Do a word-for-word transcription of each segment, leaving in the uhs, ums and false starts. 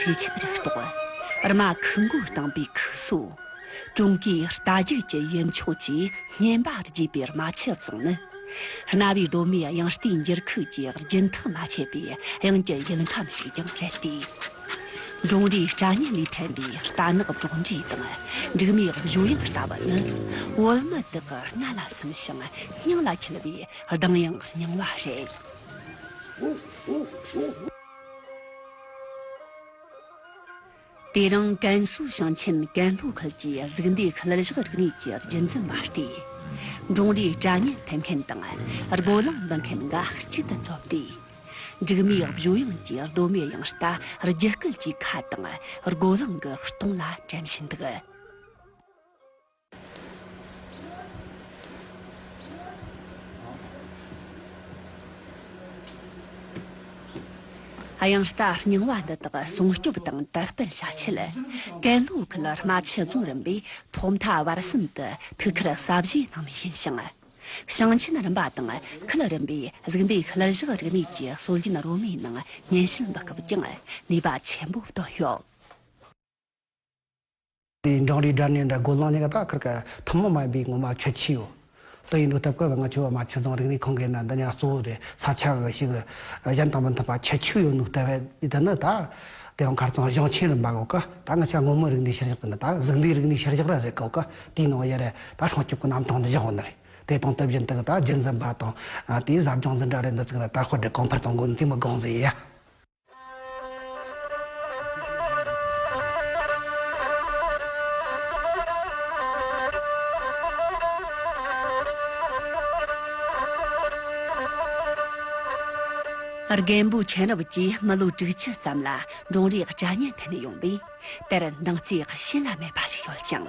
ཇེ་ཆེ་བར་གཏོགས། རྨ་ཁུག་མགོ་བཏང་པའི་ཁུག་སོ། ཀྲུང་གོའི་རྟ་རྒྱུག་གི་ཡུལ་ཕྱོགས་ཀྱི་སྙན་པ་རྒྱས་པའི་རྨ་ཆུ་རྫོང་ནི། གནའ་བོའི་གདོད་མའི་དབྱངས་རྟའི་འགྱུར་ཁུག་གི་རྒྱུན་ཐག་མ་ཆད་པའི་དབྱངས་ཀྱི་ཡུལ་ཁམས་ཤིག་ཀྱང་རེད་དེ། འབྲོང་རིའི་སྲ་བརྙན་ལས་ཐོན་པའི་རྟ་ནག་སྒྲོག་འགྲོས་དང་། འབྲུག་མའི་བཞོ་དབྱངས་ལྟ་བུ་ནི། བོད་མི་དག་གི་སྣ་ལ་སིམ་ཞིང་སྙིང་ལ་འཁྱིལ་བའི་གདངས་དབྱངས་རྙིང་བ་རེད། དེ་རིང་ཀན་སུའུ་ཞིང་ཆེན་ཀན་ལྷོ་ཁུལ་གྱི་གཟུགས་འདས་ཤུལ་བཞག་རིག་གནས་ཀྱི་རྒྱུན་འཛིན་པ་སྟེ། འབྲོང་རིའི་སྲ་བརྙན་འཐེན་མཁན་དང་སྒོ་ལངས་འབུད་མཁན་འགའ་གཅིག་ཏུ་འཛོམས་ཏེ། འབྲུག་མའི་བཞོ་དབྱངས་ཀྱི་གདོད་མའི་དབྱངས་རྟ་རྒྱུད་སྐུད་ཀྱི་ཁ་དང་སྒོ་ལངས་ཀྱི་གཏོང་ལ་འགྲེམས་བཞིན་འདུག་དབྱངས་རྟ་རྙིང་བ་འདི་དག་སྲུང་སྐྱོབ་དང་དར་སྤེལ་བྱ་ཆེད། ཀན་ལྷོ་ཁུལ་རྨ་ཆུ་རྫོང་རིམ་པས་ཐོག་མཐའ་བར་གསུམ་དུ་ཐུགས་ཁུར་གཟབ་བཞེས་གནང་བཞིན་ཞིང་། ཞིང་ཆེན་རིམ་པ་དང་ཁུལ་རིམ་པའི་གཟུགས་འདས་ཤུལ་བཞག་རིག་གནས་ཀྱི་སྲོལ་རྒྱུན་རོལ་མོའི་ནང་སྙན་ཞུ་འབུལ་སྐབས་ཀྱང་ནུས་པ་ཆེན་པོ་བཏོན་ཡོད། དེ་འབྲོང་རིའི་སྒྲ་སྙན་འདྲ་སྒོ་ལངས་ཉེ་ག་ད་ཁིར་ག་ཐུན་མོང་མ་ཡིན་པའི་ངོ་མ་ཁྱད་ཆོས་ཡོད། དེ་ཡིན་དུས་སྟབས་ཀ་ང་ཚོ་རྨ་ཆུ་རྫོང་རིག་གནས་ཁང་གི་ནང་འདི་ཉག་གཙོ་བོ་རེད། ས་ཆ་གི་ཞིག་གཞན་དང་མི་མཐུན་པ་ཁྱད་ཆོས་ཡོད་ནོ་ལྟ་བས་འདི་ནི་ད་དེ་རང་ཁར་ཚང་ཞིང་ཆེན་རིམ་པ་གོ་ག་ད་ང་ཚོ་སྔོན་མའི་རིག་གནས་ཤུལ་བཞག་གི་ནི་ད་གཟུགས་འདས་རིག་གནས་ཤུལ་བཞག་ར་རེད་གོ་ག་དེའི་ནང་ཡ་རེད། ད་སྲུང་སྐྱོབ་ཀྱི་རྣམ་གྲངས་འདི་བཞག་ཡོད་ནི་རེད། དེ་དང་དེ་བཞིན་དུ་ད་རྒྱུན་འཛིན་པ་དང་དེའི་ཟབ་སྦྱོང་འཛིན་གྲྭ་རེད། འདི་ཚོ་ད་དར་སྤེལ་འདི་གོང་འཕེལ་གཏོང་དགོས་ནི་དེ་མི་དགོངས་ཟེར་ཡ། རྒན་པོ་ཆེན་རབས་ཀྱིས་མི་ལོ་དྲུག་ཅུ་ཙམ་ལ་འབྲོང་རིའི་སྒྲ་སྙན་འཐེན་ནས་ཡོང་པས། དེར་འདང་རྩེ་གཞན་ལ་མེད་པ་ཞིག་ཡོད་ཅིང་།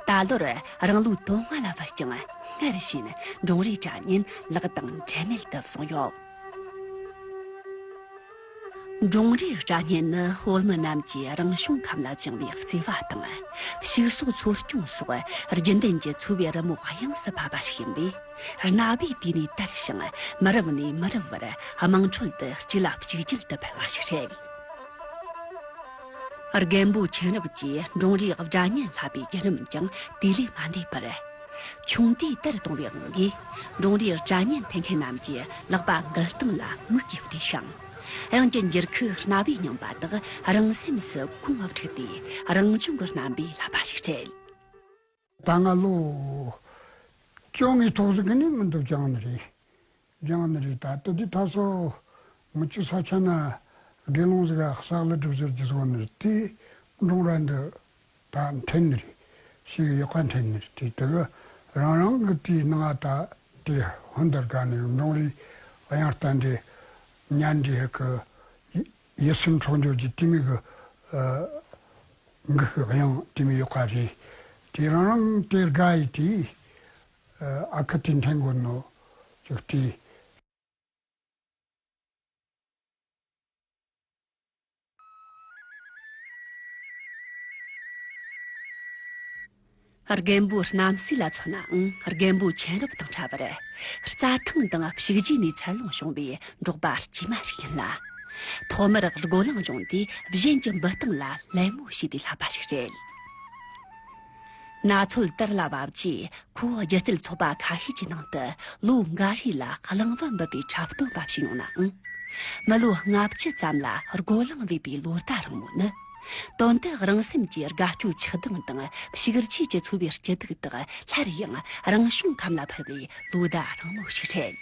ད་ལོར་རང་ལོ་དོན་ལྔ་ལ་བུད་ཀྱང་སྔར་བཞིན་འབྲོང་རིའི་སྒྲ་སྙན་ལག་དང་འབྲལ་མེད་དུ་བཟུང་ཡོད། འབྲོང་རིའི་སྒྲ་སྙན་ནི་བོད་མི་རྣམས་ཀྱིས་རང་བྱུང་ཁམས་ལ་སྦྱངས་པའི་བརྩེ་བ་དང་། ཕྱུགས་ཟོག་འཚོ་སྐྱོང་སོགས་རྒྱུན་ལྡན་གྱི་འཚོ་བའི་རི་མོ་དབྱིངས་སུ་ཕབ་པ་ཞིག་ཡིན་པས། གནའ་བོའི་དུས་ནས་དར་ཞིང་མི་རབས་ནས་མི་རབས་བར་དམངས་ཁྲོད་དུ་གཅིག་ལ་གཅིག་གྱུར་དུ་ཕུལ་བ་ཞིག་རེད། རྒན་པོ་ཆེན་རབས་ཀྱིས་འབྲོང་རིའི་སྒྲ་སྙན་བསླབ་པའི་བརྒྱུད་རིམ་ཀྱང་དེ་ལས་མ་འདས་པར། ཆུང་དུས་དར་གཏོང་བའི་དབང་གིས་འབྲོང་རིའི་སྒྲ་སྙན་འཐེན་མཁན་རྣམས་ཀྱི་ལག་པ་མགུལ་སྟེང་ལ་མིག་གིས་བལྟས་ཤིང་། དབྱངས་ཀྱི་འགྱུར་ཁུག་རྣ་བས་མྱངས་པ་དག་རང་སེམས་སུ་གོང་བུ་བསྒྲིགས་ཏེ་རང་བྱུང་གི་རྣམ་པས་བསླབ་པ་ཞིག་རེད། ད་ང་ལོ་བཅོ་ལྔའི་ཐོག་ཟིག་གི་ནས་མི་འདུག་སྦྱངས་ནི་རེད། སྦྱངས་ནི་རེད། ད་དེ་དུས་ད་སོ་ང་ཚོའི་ས་ཆ་ན་དགེ་སློང་ཟིག་ག་གསང་སྔགས་སྒྲུབ་ཟེར་གྱི་བཟོ་ནི་རེད། དེ་འབྲོང་ར་འདི་ད་འཐེན་ནི་རེད། ཞེ་གི་ཡག་པ་འཐེན་ནི་རེད། དེ་དེ་གི་རང་རང་གི་དེའི་ནང་ད་དེ་ཧོན་དར་ག་ནི་འབྲོང་རིའི་དབྱངས་རྟ་འདི་ཉན་འདི་ཧེ་གི་ཡིད་སེམས་འཕྲོག་འཇོག་གི་དེ་མོ་གི་ཨ་འགུག་གི་དབྱངས་དེ་མོ་ཡག་པ་རེད། དེ་རང་རང་དེ་དགའ་ཡི་དེ་ཨ་ཁུ་དེ་འཐེན་དགོས་ནོ་ཅིག་དེ། རྒན་པོ་རྣམ་སྲས་ལ་མཚོན་ནའང་རྒན་པོ་ཆེན་རབས་དང་འདྲ་བར་རྩྭ་ཐང་དང་ཕྱུགས་རྗེས་ནས་འཚར་ལོངས་བྱུང་བའི་འབྲོག་པ་དཀྱུས་མ་ཞིག་ཡིན་ལ། ཐོག་མར་སྒོ་ལངས་བྱུང་དུས་གཞན་གྱི་འབུད་སྟངས་ལ་ལད་མོ་བྱས་ཏེ་བསླབ་པ་ཞིག་རེད། ན་ཚོད་དར་ལ་བབ་རྗེས་ཁོ་སྒྱུ་རྩལ་ཚོགས་པ་ཁ་ཤས་ཀྱི་ནང་དུ་ལོ་འགའ་རེ་ལ་གླིང་བུ་འབུད་པའི་འཁྲབ་སྟོན་པ་ཞིག་ཡོང་ནའང་། མི་ལོ་ལྔ་བཅུ་ཙམ་ལ་སྒོ་ལངས་བས་པའི་ལོ་ཟླ་རིང་མོ་ནི། དོན་དུ་རང་སེམས་ཀྱི་དགའ་སྐྱོ་ཆགས་སྡང་དང་ཕྱུགས་རྗེས་ཀྱི་འཚོ་བའི་སྐྱིད་སྡུག་དག་སླར་ཡང་རང་བྱུང་ཁམས་ལ་ཕུལ་བའི་ལོ་ཟླ་རིང་མོ་ཞིག་རེད།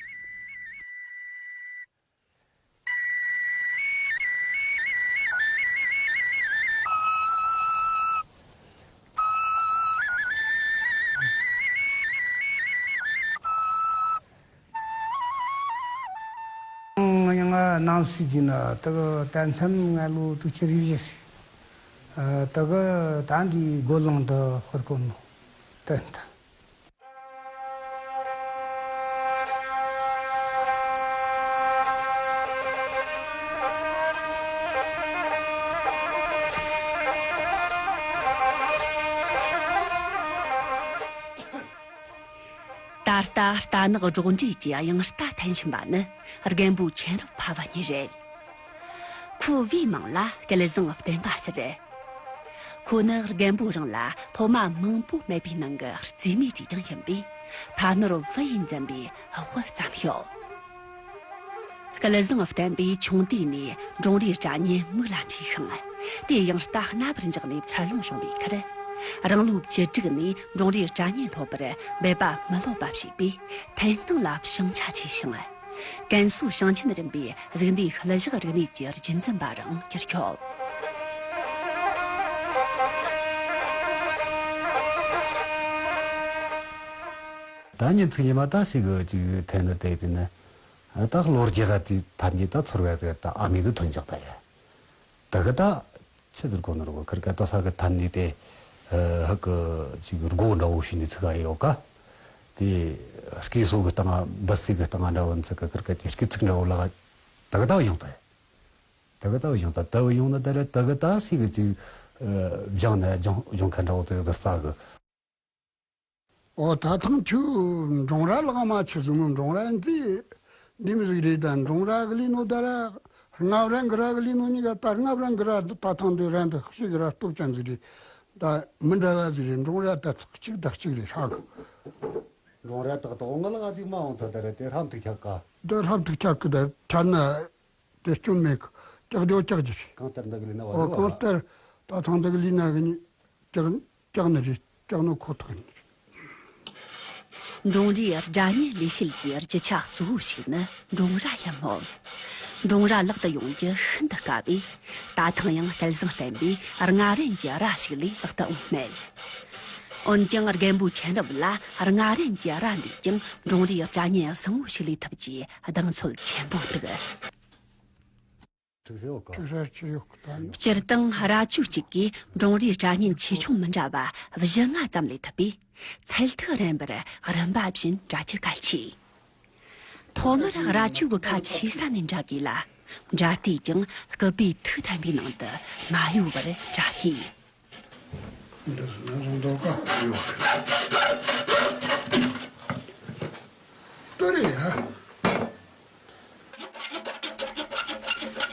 ང་ང་རྣམ་སྲས་ཀྱི་ནི་དེ་གི་ད་མཚམས་ང་ལོ་དྲུག་ཅུ་རེ་བཞི་རེད། དེ་གི་ད་འདི་སྒོ་ལངས་དུ་ཧོར་གོ་ནོ་དོན་དུ། ད་ལྟ་རྟ་ནག་སྒྲོག་འགྲོས་ཀྱི་དབྱངས་རྟ་འཐེན་བཞིན་པ་ནི་རྒན་པོ་ཆེན་རབས་ཕ་བུ་གཉིས་རེད། ཕུ་བུའི་མིང་ལ་སྐལ་བཟང་བསྟན་པ་ཟེར། ཁོ་ནི་རྒན་པོ་རང་ལ་སློབ་མ་མང་པོ་མེད་པའི་ནང་གི་རྩིས་མེད་བྲིས་ཀྱང་ཡིན་པས། ཕ་ནོར་བུ་ཡིས་འཛིན་པའི་དབུ་བརྩམས་ཡོད། སྐལ་བཟང་བསྟན་པས་ཆུང་དུས་ནས་འབྲོང་རིའི་སྒྲ་སྙན་མིག་ལ་འཁྲིལ་ཞིང་། དེ་ཡང་རྟ་རྣ་བར་འཇགས་ནས་འཚར་ལོངས་བྱུང་བའི་ཁར། རང་ལོ་བཅུ་དྲུག་ནས་འབྲོང་རིའི་སྒྲ་སྙན་སློབ་པར་འབད་པ་མི་ལོག་པ་བྱས་པས། འཐེན་སྟངས་ལ་བྱང་ཆ་ཆེ་ཞིང་། ཀན་སུའུ་ཞིང་ཆེན་རིམ་པའི་གཟུགས་འདས་གླུ་གཞས་རིག་གནས་ཀྱི་རྒྱུན་འཛིན་པ་རང་གྱུར་ཡོད། ད་ཉིན་ཚིག་ཉི་མ་ད་ཞིག་གི་ཅིག་འཐེན་ནི་དེ་དེ་ནི་ད་ལོ་བརྒྱ་ག་དེ་ཐ་སྙད་ད་ཚོར་བ་ཟེར་ད་ཨ་མི་དུ་ཐོན་ཆག་ད་ཡ། ད་གི་ད་ཆི་ཟེར་གོ་ནོ་རུ་ཁིར་ཀ་ད་ས་གི་ཐ་སྙད་དེ་ཧ་གི་ཅིག་སྒོ་འདྲ་བོ་ཞིག་ནས་ཚིག་ག་ཡོད་ཀ། དེ་སྐད་སོགས་ཀྱི་སྟེང་ང་འབུ་སྲིན་གྱི་སྟེང་ང་འདྲ་བོ་ཚིག་གི་ཁིར་ཀ་དེ་སྐད་ཚིག་འདྲ་བོ་ལ་ད་གི་ད་ཡོང་ད་ཡ། ད་གི་ད་ཡོང་ད་ད་ཡོང་ན་ད་ར་ད་གི་ད་སི་གི་ཅིག་སྦྱང་ན་སྦྱང་སྦྱང་མཁན་འདྲ་བོ་དེ་གི་ཟེར་ས་གི། ཨོ་ད་ཐང་ཁྱོད་འབྲོང་ར་ལག་མ་ཆི་ཟིག་མོ་འབྲོང་ར་འདི་འདི་མི་ཟིག་རེད། ད་འབྲོང་ར་གི་ལི་ནོ་ད་ར་རྔ་བ་རང་གི་ར་གི་ལི་ནོ་གཉིས་ཀ་ད་རྔ་བ་རང་གི་ར་ད་ཐང་འདི་ར་འདི་ཤི་གི་ར་སྟོབས་ཅན་ཟིག་རེད། ད་མི་འདྲ་བ་ཟིག་རེད། འབྲོང་ར་ད་ཚག་གཅིག་ད་གཅིག་རེད་ཧྲ་གི། འབྲོང་ར་ཏག་ཏག་ང་ལ་ང་ཟིག་མ་འོང་ད་ད་ར་དེ་ཧྲ་མཐུག་ཆག་ག། ད་ཧྲ་མཐུག་ཆག་གི་ད་ཐ་ན། དེ་སྐྱོན་མེད་གི། ཀྱག་རྒྱོ་ཀྱག་རྒྱུ་རེད། གང་ལྟར་འདི་གི་ལས་ན་བ་ཨོ་རེད་བ། གང་ལྟར་ད་ཐང་འདི་གི་ལས་ན་གི་ནི་ཀྱག་ཀྱག་ནི་རེད། ཀྱག་ནི་ཁོ་ཐག་ཡིན། འབྲོང་རིའི་སྒྲ་སྙན་ལས་བྱེད་ཀྱི་རྒྱུ་ཆ་གཙོ་བོ་ཞིག་ནི་འབྲོང་ར་ཡིན་མོད། འབྲོང་ར་ལག་ཏུ་ཡོང་རྒྱུ་ཤིན་ཏུ་དཀའ་བས། ད་ཐེངས་ཡང་སྐལ་བཟང་བསྟན་པས་རྔ་རན་གྱི་ར་ཞིག་ལས་ལག་ཏུ་འོང་མེད། འོན་ཀྱང་རྒན་པོ་ཆེན་རབས་ལ་རྔ་རན་གྱི་ར་འདིས་ཀྱང་འབྲོང་རིའི་སྒྲ་སྙན་བཟང་བོ་ཞིག་ལས་ཐུབ་ཅེས་གདེང་ཚོད་ཆེན་པོ་འདུག་ཁྲིག་སེ་ཡོད་ག་ཁྲིག་སེ་ཆི་ཡོད་ག་ད་ནི། སྤྱིར་བཏང་ར་ཅུ་གཅིག་གིས་འབྲོང་རིའི་སྒྲ་སྙན་ཆེ་ཆུང་མི་འདྲ་བ་བཞི་ལྔ་ཙམ་ལས་ཐུབ་པས། ཚད་ཐིག་རན་པར་རིམ་པ་བཞིན་འདྲ་རྒྱུ་གལ་ཆེ། ཐོག་མར་ར་ཅུ་གི་ཁ་ཆེ་ས་ནས་འདྲ་དགོས་ལ། འདྲ་དུས་ཀྱང་སྐུད་པའི་ཐིག་ཐན་པའི་ནང་དུ་མ་གཡོ་བར་འདྲ་དགོས། འདི་ཟེར་ན་བཟང་འདུག་ག་ལྟོས་རེད་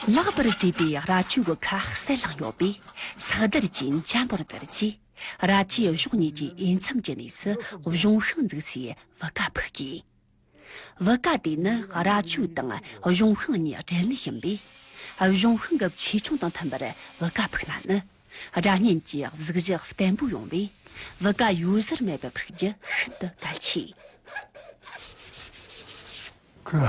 ཡ། ལག་པར་བྲིས་པའི་ར་ཅུ་གི་ཁ་གསལ་ལྷང་ཡོད་པས། ས་དར་གྱིས་འཇམ་པོར་བརྡར་རྗེས། ར་ཅའི་གཞོགས་གཉིས་ཀྱི་འོས་འཚམ་གྱི་གནས་སུ་གཞུང་ཤིང་འཛུགས་སའི་བུ་ག་ཕུག་གིས། བུ་ག་དེ་ནི་ར་ཅུ་དང་གཞུང་ཤིང་གཉིས་སྦྲེལ་ནི་ཡིན་པས། གཞུང་ཤིང་གི་ཆེ་ཆུང་དང་མཐུན་པར་བུ་ག་ཕུག་ན་ནི། སྒྲ་སྙན་གྱི་གཟུགས་གཞི་བརྟན་པོ་ཡོང་བས། བུ་ག་ཡོད་ཟེར་མེད་པར་ཕུག་རྒྱུ་ཤིན་ཏུ་གལ་ཆེ། ཁ།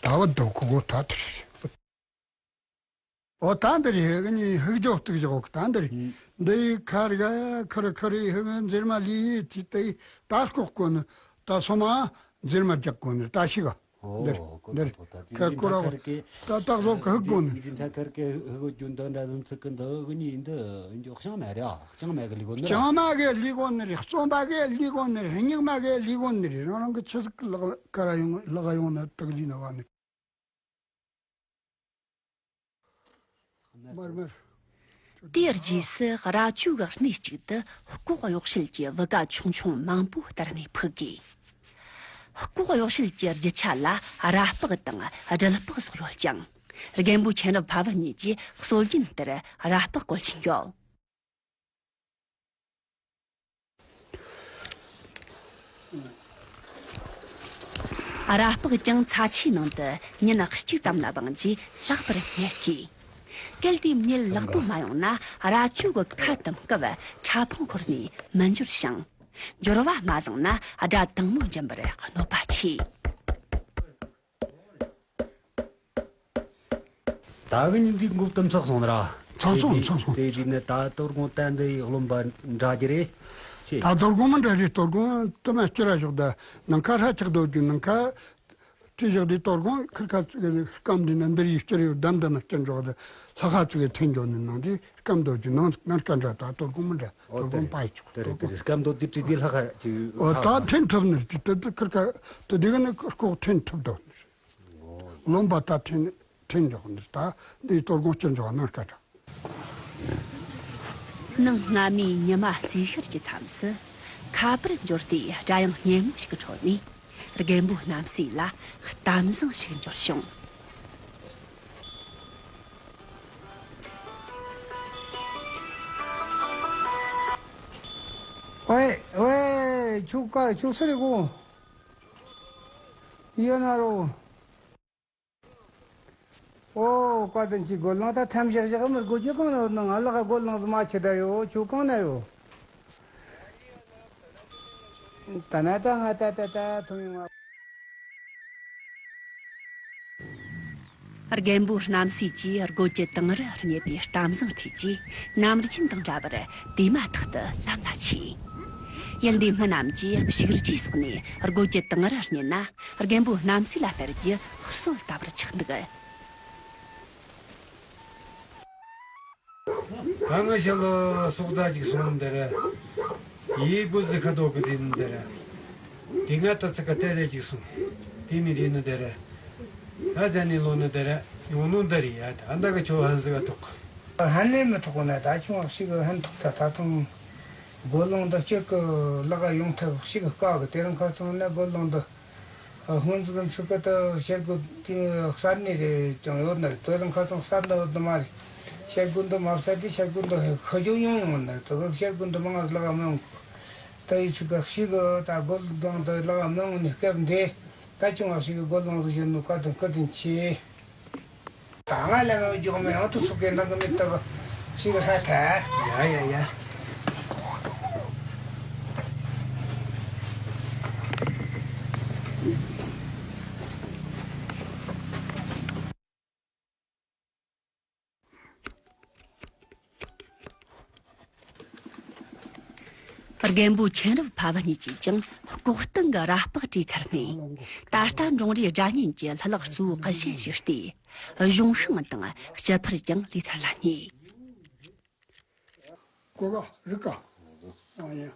ད་བ་དོ་ཁུ་གོ་ད་དེ་རེད། ཨོ་ད་འདི་རེད། ཧི་གི་ནི་ཧི་གི་ཇོ་གཏུག་བཞག་ད་འདི་རེད། ཧུམ། འདི་ཡི་ཁར་ག་ཁར་ཁར་ཧི་གི་འཛེར་མ་ལི་ཡི་ཏི་ཏི་ད་ལྐོག་གོ་ནི་ད་སོ་མ་འཛེར་མ་རྒྱག་གོ་ནི་ད་ཤི་ག་འདིར་འདིར་ཁར་ཁོ་ར་ད་ད་བཟོ་གི་ཧི་གོ་ནི་འདི་འདྲ་ཁར་གི་ཧི་གོ་རྒྱུ་འདི་འདྲ་ཟུམ་ཚིག་གི་འདི་ཧི་གི་ནི་འདི་འཇོག་ཤང་མ་རེད། ཨ་ཤང་མ་གི་ལི་གོ་ནི་ཤང་མ་གི་ལི་གོ་ནི་རེད། རྩོམ་པ་གི་ལི་གོ་ནི་རེད། རྙིང་མ་གི་ལི་གོ་ནི་རེད། རང་རང་གི་ཆི་ཟིག་ལག་ལག་ཡོང་ལག་ཡོང་ནི་དག་ལི་ནི་བ་ནི། མར་མར། དེའི་རྗེས་སུ་ར་ཅུ་གི་སྣེ་གཅིག་ཏུ་ལྐོག་གཡོག་བྱེད་ཀྱི་བུ་ག་ཆུང་ཆུང་མང་པོ་དར་ནས་ཕུག་གིས། ལྐོག་གཡོག་བྱེད་ཀྱི་རྒྱུ་ཆ་ལ་ར་ལྤགས་དང་སྦྲུལ་ལྤགས་སོགས་ཡོད་ཀྱང་། རྒན་པོ་ཆེན་རབས་ཕ་བུ་གཉིས་ཀྱིས་སྲོལ་རྒྱུན་ལྟར་ར་ལྤགས་བཀོལ་བཞིན་ཡོད། ར་ལྤགས་ཀྱང་ཚྭ་ཆུའི་ནང་དུ་ཉིན་གཅིག་ཙམ་ལ་སྦངས་རྗེས་ལྷག་པར་མངལ་སྐྱེས། གལ་ཏེ་མངལ་ལེགས་པོ་མ་ཡོང་ན་ར་ཅུ་གི་ཁ་དང་སྐབས་ཕྲ་ཕུང་འཁོར་ནས་མི་འབྱོར་ཞིང་། འབྱོར་བ་མ་བཟང་ན་སྒྲ་དྭངས་མོ་འབྱིན་པར་གནོད་པ་ཆེ། ད་གི་ཉིན་དེའི་འགོ་དུམ་ཚགས་སོང་ནི་ར། ཚགས་སོང་། དེ་ཚགས་སོང་། དེ་དེ་ནི་ད་དོ་དགོང་ད་འདི་ཡི་རློན་པ་འདྲ་རྒྱུ་རེད། ཅེས། ད་དོ་དགོང་མི་འདྲ་རེད། དོ་དགོང་དུ་མ་སྐྱུར་ར་ཞོག་ད་ནང་ཁ་ཧྲ་ཆག་སྡོད་རྒྱུ། ནང་ཁ་དེ་ཞོག་དེ་དོ་དགོང་ཁིར་ཁ་སྐམ་འདི་ན་འདིར་ཡི་སྐྱུར་ཡོད་དམ་དམ་སྐྱུར་འཇོག་ད་ལྷ་ཁ་ཚུགས་ཐེན་འཇོག་ནི་ནང་དེ་སྐམ་སྡོད་རྒྱུ། ནང་ནང་ཁ་འདྲ་ད་དོ་དགོང་མི་འདྲ། ཨོ་དོ་དགོང་པ་ཡི་ཆོག་དེ་རེད། དེ་རེད། སྐམ་སྡོད་དེ་བྲིས་དེ་ལྷ་ཁ་ཅིག་ཨོ་ད་ཐེན་ཐུབ་ནི་རེད། དེ་དེ་ཁིར་ཁ་དེ་དེ་གི་ནི་ལྐོག་ཐེན་ཐུབ་སྡོད་ནི་རེད། རློན་པ་ད་ཐེན་ཐེན་འཇོག་ནི་ད་འདི་དོ་དགོང་སྐྱུར་འཇོག་ནང་སྐད་གྲགས། ནངས་སྔ་མའི་ཉི་མ་རྩིས་ཤར་གྱི་མཚམས་སུ། ཁ་པར་འབྱོར་ཏེ་སྒྲ་དབྱངས་སྙན་མོ་ཞིག་གི་ཁྲོད་ནས། རྒན་པོ་རྣམ་སྲས་ལ་གཏམ་བཟང་ཞིག་འབྱོར་བྱུང་། ཝེ་ཝེ། ཁྱོད་ཀ་ཁྱོད་སུ་རེད་གོ། ཡོད་ན་རོ། ཨོ། བཀའ་དྲིན་ཆེ། སྒོ་ལང་ད་ཐམས་ཅད་བཞག་མི་དགོས་རྒྱུ་གང་ན་ཡོད་ན། ང་ལག་སྒོ་ལང་ཟི་མ་ཁྱེར་ད་ཡོད། ཁྱོད་གང་ན་ཡོད། ད་ན་ད་ང་ད་ད་ད་ཐུང་ཡོང་ང་། རྒན་པོ་རྣམ་སྲས་ཀྱིས་སྒོ་གི་དིང་རི་རྙེད་པའི་གཏམ་བཟང་ཐོས་རྗེས། ནམ་རྒྱུན་དང་འདྲ་བར་དེ་མ་ཐག་ཏུ་ལམ་ལ་ཆས། ཡུལ་འདིའི་མི་རྣམས་ཀྱིས་ཕྱུགས་རྗེས་སོགས་ནས་སྒོ་གི་དིང་རི་རྙེད་ན། རྒན་པོ་རྣམ་སྲས་ལ་སྟེར་རྒྱུ་སྲོལ་ལྟ་བུར་ཆགས་འདུག། ད་ང་ཞལ་ལ་སོག་རྫ་ཅིག་སོང་འདིར། དེའི་སྒོ་ཟི་ཁ་དོག་གི་ཟིན་འདིར། དེ་ང་ད་ཚི་ཀ་ཏེ་རེ་ཅིག་སོང་། དེ་མི་རིག་ནི་འདིར། ད་ཛ་ནི་ལོ་ནི་འདིར། ཡོང་ནོ་འདིར་ཡ། ད་འདི་གི་ཆོ་ཧན་ཟི་ག་ཐོག། ཧན་ནས་མི་ཐོག་ན་ད་ཆུང་ཞིག་ཧན་ཐོག་ད་ད་ཐོང་། སྒོ་ལོང་འདི་གཅིག་གི་ལག་ཡོང་ཐབས་ཤིག་དཀའ་གི། དེ་རིང་ཁ་སང་ན་སྒོ་ལོང་འདི། སྔོན་ཟིག་ཚིག་གི་ད་ཤར་སྒོ་དེ་གསར་ནས་རེ་ཀྱང་ཡོད་ནི་རེད། དེ་རིང་ཁ་སང་གསར་འདི་ཡོད་ནི་མ་རེད། ཤར་སྒོ་འདི་མ་བསད་དེ་ཤར་སྒོ་འདི་ཧ་ཅང་ཉུང་ཉུང་ནི་རེད། དེ་གི་ཤར་སྒོ་འདི་མང་ལག་མི་ཡོང་གི། ད་ཡི་ཚིག་གི་ཤིག་གི་ད་སྒོ་ལོང་འདི་ལག་མི་ཡོང་ནི་སྐབས་འདི། ད་ཆུང་བ་ཞིག་གི་སྒོ་ལོང་ཟིག་བཞོན་ནོ་བཀའ་དྲིན་བཀའ་དྲིན་ཆེ། ད་ང་ལ་མ་འཇོག་མེད་ཨོ་ཏོ་སུ་གེ་འདང་གི་མེད་ཏོ་ཞིག་ས་ཐལ། ཡ་ཡ་ཡ། རྒན་པོ་ཆེན་རབས་ཕ་བུ་གཉིས་ཀྱིས་ཀྱང་ལྐོག་རྟིང་གི་ར་སྤགས་བྲིས་ཚར་ནས། ད་ལྟ་འབྲོང་རིའི་སྒྲ་སྙན་གྱི་ལྷུ་ལག་གཙོ་བོ་གི་གཞན་ཞིག་སྟེ། གཞུང་ཤིང་དང་སྐྱི་ཕར་ཀྱང་ལས་ཚར་ལ་ཉེ། གོ་ག་རིག་ག་ཨ་ཡ།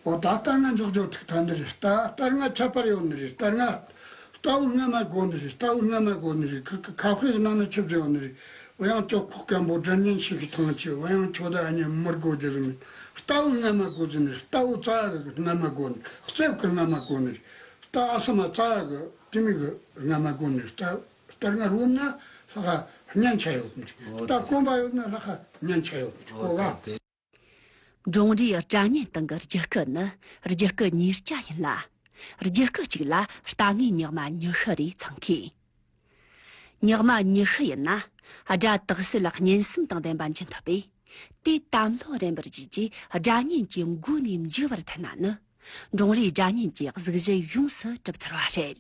འོ་ད་ལྟར་ང་འཇོག་འཇོག་ཐུག་ཐ་ནི་རེད། ལྟར་ལྟར་ང་ཁྱད་པར་ཡོད་ནི་རེད། ལྟར་ང་ལྟ་བུ་སྔ་མ་དགོ་ནི་རེད། ལྟ་བུ་སྔ་མ་དགོ་ནི་རེད། ཁ་ཁ་ཁ་ཁའི་ནང་ན་ཆུ་བཟོ་ཡོད་ནི་རེད། འོ་ཡང་ཅོག་ཁོག་སྐམ་པོ་སྒྲ་སྙན་ཤིག་གི་ཐང་ཆེ། འོ་ཡང་ཁྱོད་ད་ཨ་ཉེ་མི་དགོ་རྒྱུ་རེད། མིན་ལྟ་བུ་སྔ་མ་དགོ་རྒྱུ་ནི་རེད། ལྟ་བུ་རྩ་གི་སྔ་མ་དགོ་ནི་རེད། རྩེབ་གི་སྔ་མ་དགོ་ནི་རེད། ལྟ་ཨ་ས་མ་རྩ་གི་དེ་མི་གི་སྔ་མ་དགོ་ནི་རེད། ལྟ་ལྟར་ང་རུ་ན་ལྷག་སྙན་ཆ་ཡོད་ནི་རེད། ལྟ་གོམ་པ་ཡོད་ན་ལྷག་སྙན་ཆ་ཡོད་ནི་རེད། གོ་ག་འབྲོང་རིའི་སྒྲ་སྙན་སྟེང་གི་རྒྱུད་སྐུད་ནི་རྒྱུད་སྐུད་ཉིས་བརྒྱ་ཡིན་ལ། རྒྱུད་སྐུད་གཅིག་ལ་རྟ་ངན་ཉག་མ་ཉི་ཤུ་རེ་ཚང་གི། ཉག་མ་ཉི་ཤུ་ཡིན་ན། སྒྲ་དག་སེལ་སྙན་གསུམ་དང་ལྡན་པ་འབྱིན་ཐུབ་པས། དེ་དམ་ལྷོ་རན་པར་བརྒྱུད་ཀྱིས་སྒྲ་སྙན་གྱི་མགོ་ནས་མཇུག་བར་ཐོན་ན་ནི། འབྲོང་རིའི་སྒྲ་སྙན་གྱི་གཟུགས་གཞི་ཡོངས་སུ་གྲུབ་ཚར་བ་རེད།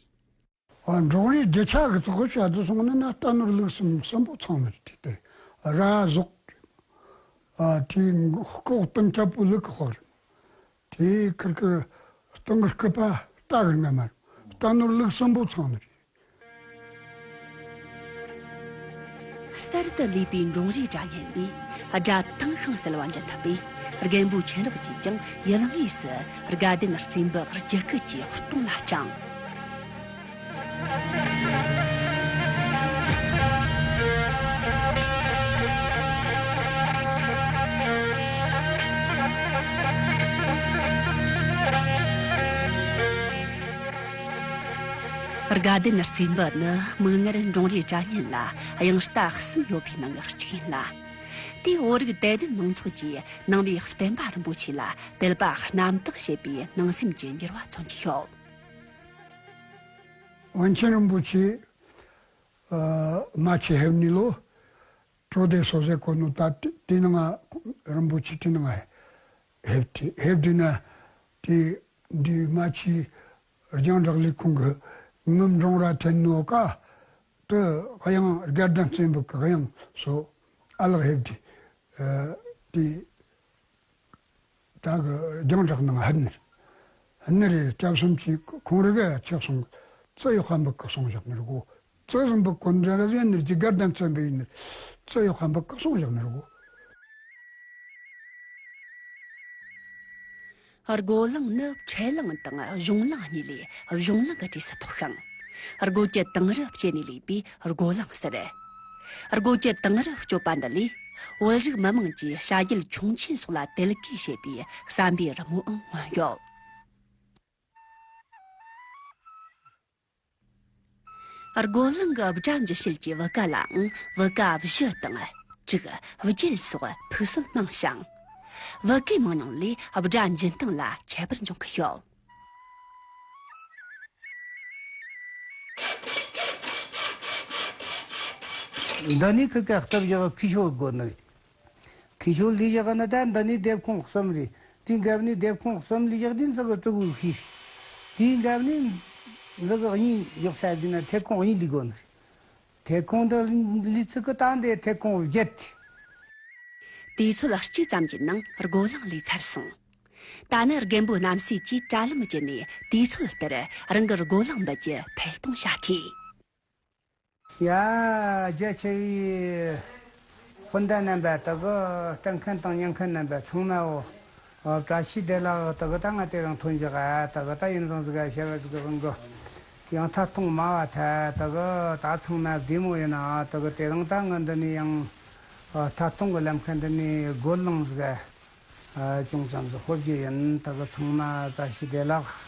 ཨ། འབྲོང་རིའི་རྒྱུ་ཆ་གི་ཚོགས་ཞབས་སུ་སོང་ན་ན་རྟ་ནོར་ལུག་གསུམ་གསུམ་པོ་ཚང་མ་རེད། དེ་ར་ཟོག་རེད། ཨ། དེའི་ལྐོག་སྟོན་ཁྱབ་པོ་ལུག་གི་དཔལ་རེད། དེའི་ཁིར་ཁིར་སྟོན་གི་སྐུད་པ་རྟ་གི་རྔ་མ་རེད། རྟ་ནོར་ལུག་གསུམ་པོ་ཚང་ནི་རེད། གསར་དུ་ལུས་པའི་འབྲོང་རིའི་སྒྲ་སྙན་འདིས་སྒྲ་དྭངས་ཤིང་གསལ་བ་འབྱིན་ཐུབ་པས། རྒན་པོ་ཆེན་རབས་ཀྱིས་ཀྱང་ཡུལ་དངོས་སུ་དགའ་ལྡན་རྩེ་འབུ་རྒྱུད་སྐུད་ཀྱི་གཏོང་ལ་དྲངས། དགའ་ལྡན་རྩེ་འབུ་ནི་མིག་སྔར་འབྲོང་རིའི་སྒྲ་སྙན་ལ་དབྱངས་རྟ་གསུམ་ཡོད་པའི་ནང་གི་གཅིག་ཡིན་ལ། དེའི་བོད་རིགས་དད་ལྡན་མང་ཚོགས་ཀྱིས་ནང་པའི་བསྟན་པ་རིན་པོ་ཆེ་ལ་དད་པ་རྣམ་དག་བྱེད་པའི་ནང་སེམས་ཀྱི་འགྱུར་བ་མཚོན་གྱི་ཡོད། པཎ་ཆེན་རིན་པོ་ཆེ། ཨ། རྨ་ཆུ་ཕེབས་ནས་ལོ། དྲོ་སྡེ་སོ་ཟེར་གོ་ནོ་ད་དེ་ནང་རིན་པོ་ཆེ་དེ་ནང་ཕེབས་དུས་ཕེབས་དུས་ན་དེ་འདི་རྨ་ཆུའི་རྒྱང་བསྒྲགས་ལས་ཁུངས་ཀྱི་ངུ་འབྲོང་ར་འཐེན་ནོ་ཀ་དུ་དབྱངས་དགའ་ལྡན་རྩེ་འབུ་གི་དབྱངས་སོ་ཨ་ལགས་ཕེབས་དུས་ཨ་དེ། ད་གི་རྒྱང་བསྒྲགས་ནང་ཧན་ནི་རེད། ཧན་ནི་རེད། སྐྱབས་སུ་མཆི། ཁོང་རི་ག་ཆགས་སོང་། ཙི་ཡོ་ཧ་འབུ་གི་སོང་བཞག་ནི་རེད་གོ། ཙི་ཟིན་འབུ་གོ་འདྲ་ར་ཟེར་ནི་རེད། དགའ་ལྡན་ཙི་འབུ་ཡིན་ནི་རེད། ཙི་ཡོ་ཧ་འབུ་གི་སོང་བཞག་ནི་རེད་གོ། སྒོ་ལང་ནི་འཕྲེད་ལང་དང་གཞུང་ལང་གཉིས་ལས་གཞུང་ལང་གི་གྲས་སུ་གཏོགས་ཤིང་། སྒོ་གི་དིང་རི་བཅད་ནས་ལུས་པའི་སྒོ་ལང་ཟེར། སྒོ་གི་དིང་རི་གཅོད་པ་འདི་ལས། བོད་རིགས་མི་དམངས་ཀྱིས་བྱ་རྒྱལ་ཁྱུང་ཆེན་སོགས་ལ་དད་གུས་བྱེད་པའི་བསམ་པའི་རི་མོའང་མངོན་ཡོད། རྒོད་གླིང་གི་སྦྲ་འཇུ་བྱེད་ཀྱི་བུ་ག་ལའང་བུ་ག་བཞི་དང་། དྲུག་བརྒྱད་སོགས་ཕུགས་སུ་སྣང་ཞིང་། བུ་གའི་མང་ཉུང་ལས་སྦྲ་འཇུ་སྟངས་ལ་ཁྱད་པར་འབྱུང་གི་ཡོད། འདི་ནི་ཁི་ཀ་སྟབས་བཞག་ཁི་ཤོ་དགོ་ནི་རེད། ཁི་ཤོ་ལས་བཞག་ནི་ད་འདི་ནི་སྡེབ་ཁོངས་གསུམ་རེད། དེའི་འགབ་ནི་སྡེབ་ཁོངས་གསུམ་ལས་བཞག་དེ་འཛི་གི་དྲུག་གི་ཤེས། དེའི་འགབ་ནི་འཛི་གི་གཉིས་བཞག་ས་དེ་ན་ཐད་ཁོངས་གཉིས་ལས་དགོ་ནི་རེད། ཐད་ཁོངས་འདི་ལས་ཚིག་གི་སྟངས་དེ་ཐད་ཁོངས་བརྒྱད། དུས་ཚོད་གཅིག་ཙམ་གྱི་ནང་རྒོད་གླིང་ལས་ཚར་སོང་། ད་ནི་རྒན་པོ་རྣམ་སྲས་ཀྱིས་དྲ་ལམ་བརྒྱུད་ནས་དུས་ཚོད་ལྟར་རང་གི་རྒོད་གླིང་འབུད་རྒྱུ་ཐད་གཏོང་བྱ་མཁན། ཡ། རྒྱ་ཆེ་བའི་སྤུན་ཟླ་རྣམ་པ་དག་གི་སྟོན་མཁན་དང་ཉན་མཁན་རྣམ་པ་ཚང་མའོ། བཀྲ་ཤིས་བདེ་ལེགས། དག་གི་ད་ང་དེ་རིང་ཐོན་བཞག་ཨ། དག་གི་ད་ཡིན་རུང་ཟིག་ག་བྱ་བ་ཟིག་གི་དབང་གི་ཡང་ཐད་གཏོང་མ་བ་ཐལ། དག་གི་ད་ཚང་མ་བདེ་མོ་ཡིན་ཨ། དག་གི་དེ་རིང་ད་ང་འདི་ནས་ཡང་ཐད་གཏོང་གི་ལམ་ཁ་འདི་ནས་རྒོད་གླིང་ཟིག་ག་ཅུང་ཙམ་ཟིག་ཤོད་རྒྱུ་ཡིན། དག་གི་ཚང་མ་བཀྲ་ཤིས་བདེ་ལེགས།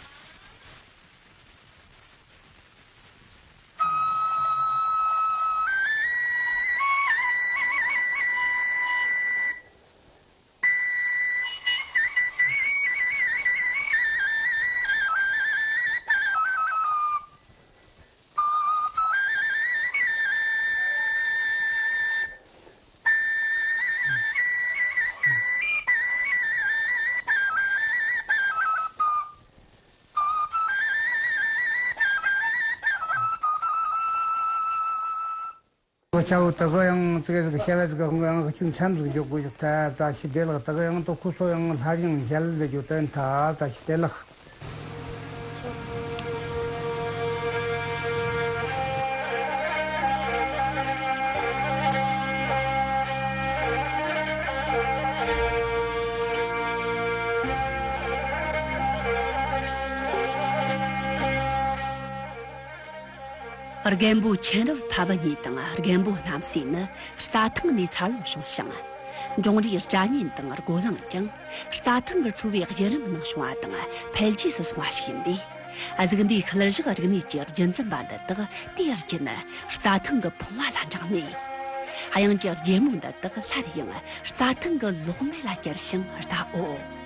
ཆ་བོ་དག་གི་ཡང་ཙི་གེ་ཟིག་བྱ་བ་ཟིག་གི་ཧོང་གི་ཡང་ཁྱིམ་མཚམས་ཟིག་འཇོག་དགོས་ཞིག་ཐལ། བཀྲ་ཤིས་བདེ་ལེགས། དག་གི་ཡང་དུ་ཁུ་སོ་ཡང་སླར་ཡང་མཇལ་ཟིག་རྒྱུ་དོན་ཐལ། བཀྲ་ཤིས་བདེ་ལེགས། རྒན་པོ་མཁྱེན་རབ་ཕ་བུ་གཉིས་དང་རྒན་པོ་རྣམ་སྲས་ནི་རྩྭ་ཐང་ནས་འཚར་ལོངས་བྱུང་ཞིང་། འབྲོང་རིའི་སྒྲ་སྙན་དང་རྒོད་གླིང་ཀྱང་རྩྭ་ཐང་གི་འཚོ་བའི་བརྒྱུད་རིམ་ནང་བྱུང་བ་དང་འཕེལ་རྒྱས་སུ་སོང་བ་ཞིག་ཡིན་པས། གཟུགས་འདས་ཤུལ་བཞག་རིག་གནས་ཀྱི་རྒྱུན་འཛིན་པ་འདི་དག་དེའི་རྒྱུན་རྩྭ་ཐང་གི་ཕུང་བ་ལ་འབྲངས་ནས། དབྱངས་ཀྱི་རྒྱལ་མོ་འདི་དག་སླར་ཡང་རྩྭ་ཐང་གི་ལོག་མེད་ལ་བསྐྱལ་ཞིང་བལྟའོ།